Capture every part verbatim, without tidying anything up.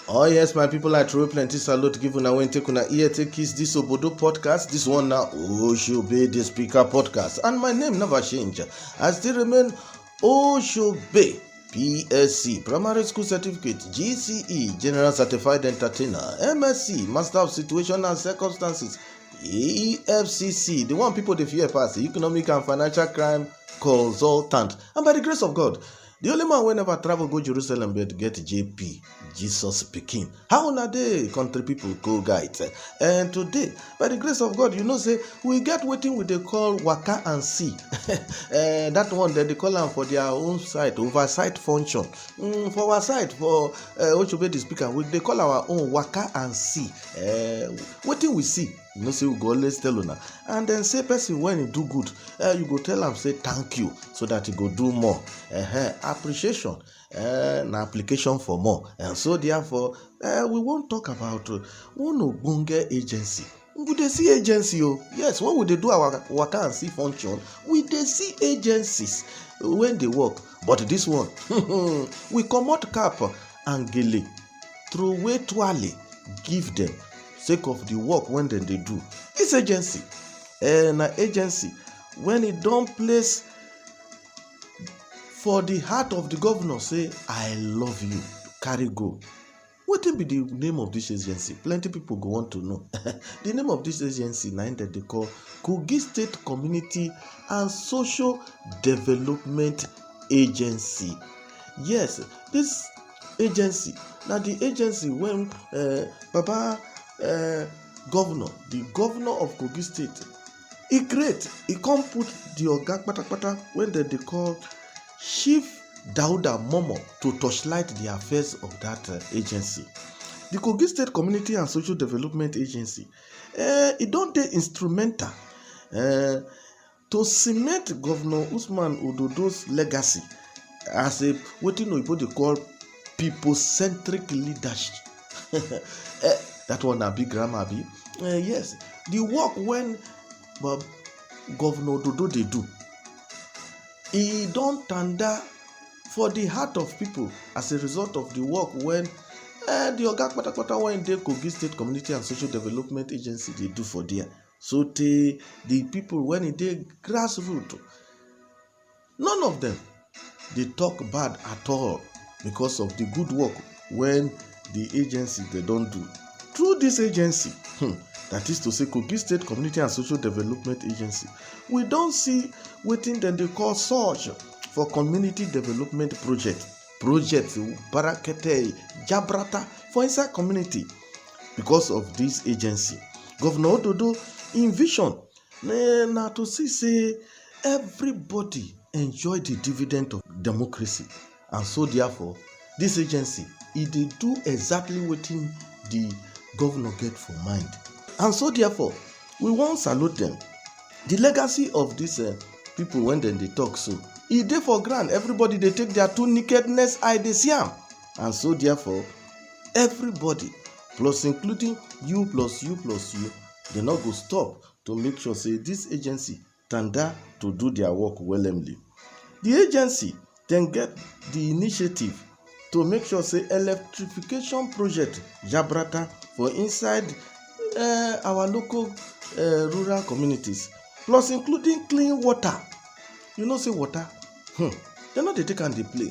Oh yes, my people, I throw plenty salute give una when take una ear take kiss this Obodo podcast. This one now, Oshobe the Speaker podcast. And my name never change. I still remain Oshobe P S C, Primary School Certificate, G C E, General Certified Entertainer, M S C, Master of Situation and Circumstances, E F C C, the one people dey fear pass, Economic and Financial Crime Consultant. And by the grace of God, the only man wey never travel go Jerusalem but get J P, Jesus pikin. How una dey, country people, go guide? And today, by the grace of God, you know say we get wetin we dey call waka and see. Eh, that one dem dey call am for their own side, oversight function. Mm, for our side, for uh, Oshobe the Speaker, we dey call our own waka and see. Uh, wetin we see, you know say we go always tell una. And then say person when he do good, uh, you go tell am say thank you so that he go do more. Uh-huh. Appreciation uh, na application for more. And so therefore, uh, we wan talk about uh, one ogbonge agency. We dey see agency o. Yes, when we dey do our waka and see function, we dey see agencies wey dey work. But this one, we comot cap and gele, throway tuale give them sake of the work wey dem dey do. This agency, eh, na agency when e don place for the heart of the governor say, "I love you," carry go. Wetin be the name of this agency? Plenty people go want to know. The name of this agency na im dem dey call Kogi State Community and Social Development Agency. Yes, this agency na the agency when uh, Baba uh, Governor, the Governor of Kogi State, e create, e come put the oga patapata wey dem dey call Chief Dauda Momo to torchlight the affairs of that uh, agency. The Kogi State Community and Social Development Agency, uh, e don dey instrumental uh, to cement Governor Usman Ododo's legacy as a wetin oyibo dey call people-centric leadership. Eh, that one na big grammar, abi? Eh, yes, the work when uh, Governor Ododo dey do, e don tanda for the heart of people as a result of the work when uh, the oga patapata wey dey Kogi State Community and Social Development Agency dey do for there. So tey the people when e dey grassroots, none of them dey talk bad at all because of the good work when the agency dey don do. Through this agency, hmm, that is to say Kogi State Community and Social Development Agency, we don see wetin dem dey call surge for community development project. Project barakete jabrata for inside community because of this agency. Governor Ododo, im vision na, na to see say everybody enjoy the dividend of democracy, and so therefore this agency, e dey do exactly wetin the governor get for mind. And so therefore we wan salute them. The legacy of these uh, people when dem dey talk so, e dey for ground. Everybody dey take their two nakedness eye dey see am. And so therefore everybody, plus including you plus you plus you, dem no go stop to make sure say this agency tanda to do their work wellemly. The agency then get the initiative to make sure say electrification project jabrata for inside uh, our local uh, rural communities, plus including clean water. You know say water, hmm, dem no dey take am dey play.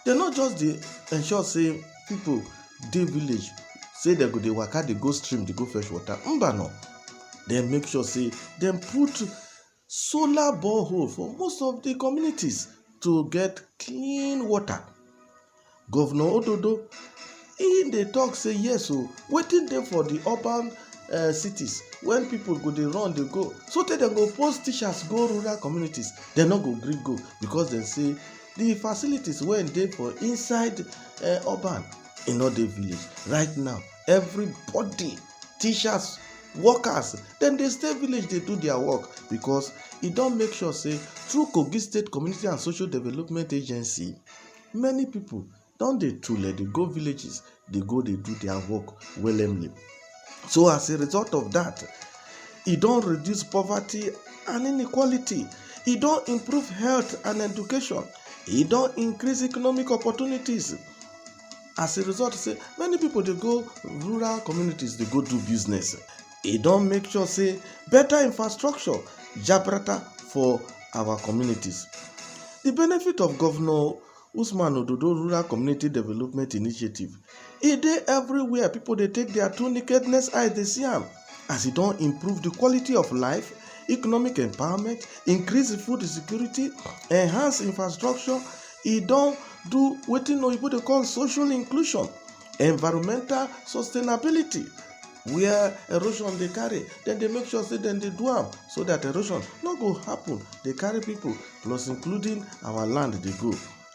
Dem no just dey ensure say people dey village say dem go dey waka dey go stream dey go fetch water. Mba no, dem make sure say dem put solar borehole for most of the communities to get clean water. Governor Ododo, he dey talk say yes o, wetin dey for the urban uh, cities when people go dey run dey go, so tey dem go post teachers go rural communities, dem no go gree go because dem say the facilities wey dey for inside uh, urban, e no dey village. Right now, everybody, teachers, workers, dem dey stay village dey do their work because e don make sure say through Kogi State Community and Social Development Agency, many people don dey tule dey go villages dey go dey do their work wellemly. So as a result of that, e don reduce poverty and inequality, e don improve health and education, e don increase economic opportunities. As a result, say many people dey go rural communities, dey go do business. E don make sure say better infrastructure jabrata for our communities. The benefit of Governor Usman Ododo Rural Community Development Initiative, e dey everywhere. People dey take their two nakedness eyes dey see am, as e don improve the quality of life, economic empowerment, increase food security, enhance infrastructure. E don do wetin oyibo dey call social inclusion, environmental sustainability. Where erosion dey carry, dem dey make sure say dem dey do am so that erosion no go happen, dey carry people, plus including our land dey go.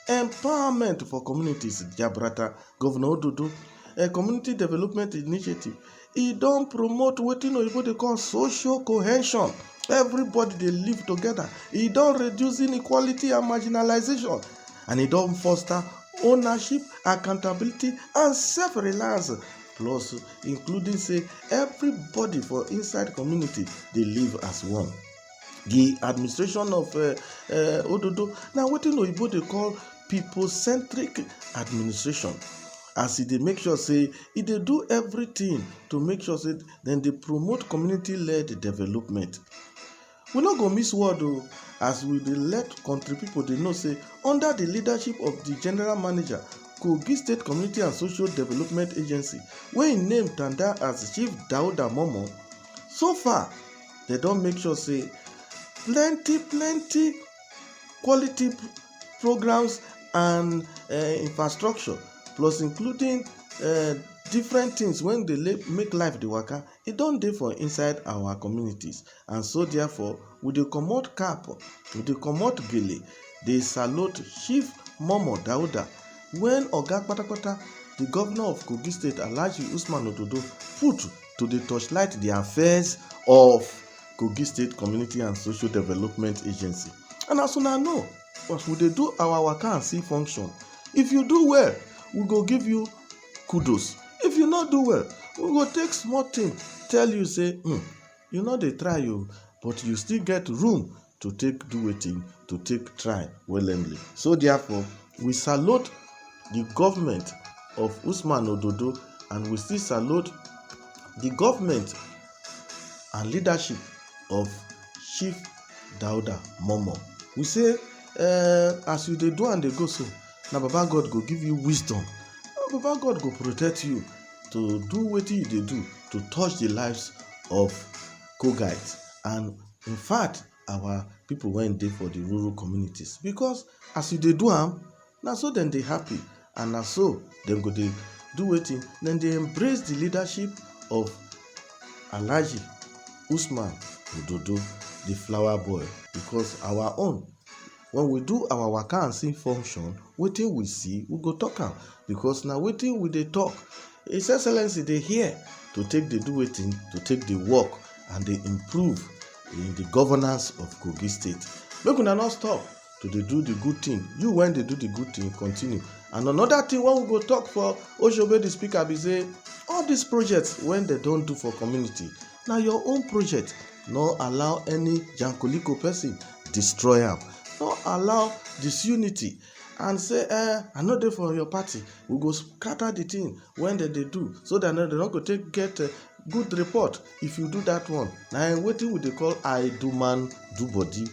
Empowerment for communities jabrata. Governor Ododo, a community development initiative, e don promote wetin oyibo dey call social cohesion. Everybody dey live together. E don reduce inequality and marginalization, and e don foster ownership, accountability, and self-reliance, plus including say everybody for inside community dey live as one. The administration of uh, uh, Ododo na wetin oyibo dey call people-centric administration, as e dey make sure say e dey do everything to make sure say dem dey promote community-led development. We no go miss word o, as we dey let country people dey know say under the leadership of the general manager, Kogi State Community and Social Development Agency, wey im name tanda as Chief Dauda Momo, so far dem don make sure say plenty plenty quality programs and uh, infrastructure, plus including uh, different things wey dey make life dey waka, e don dey for inside our communities. And so therefore, we dey comot cap, we dey comot gele, dey salute Chief Momo Dauda, when oga patapata, the governor of Kogi State, Alhaji Usman Ododo, put to dey torchlight the affairs of Kogi State Community and Social Development Agency. And as una know, as we dey do our waka and see function, if you do well, we go give you kudos. If you no do well, we go take small thing tell you say, hmm, you no dey try o, but you still get room to take do wetin, to take try willingly. So therefore, we salute the government of Usman Ododo, and we still salute the government and leadership of Chief Dauda Momo. We say, uh, as you dey do and dey go so, na Baba God go give you wisdom. Na Baba God go protect you to do wetin you dey do to touch the lives of Kogites, and in fact, our people wey dey for the rural communities, because as you dey do am, na so dem dey happy, and na so dem go dey do wetin, dem dey embrace the leadership of Alhaji Usman Ododo, the flower boy, because our own, when we do our waka and see function, wetin we see, we go talk am, because na wetin we dey talk, His Excellency dey here to take dey do wetin, to take dey work and dey improve in the governance of Kogi State. Make una no stop to dey do the good thing. You wey dey do the good thing, continue. And another thing wey we go talk for Oshobe the speaker be say, all these projects wey dem don do for community, na your own project. No allow any jankoliko person destroy am. No allow disunity and say, eh, I no dey for your party. We go scatter the thing wey dem dey do, so that dem no go take get uh, good report. If you do that one, na wetin we dey call I do man do body.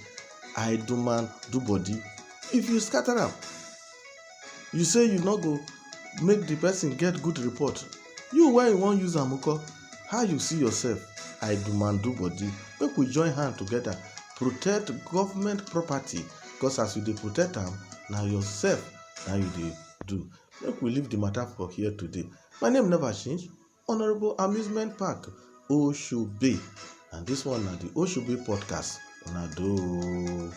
I do man do body. If you scatter am, you say you no go make the person get good report. You wey you wan use am nko? How you see yourself? I do man do body. Make we join hand together, protect government property, because as you dey protect am, na yourself na you dey do. Make we leave the matter for here today. My name never change. Honorable Amusement Park Oshobe. And this one na the Oshobe podcast. Una do.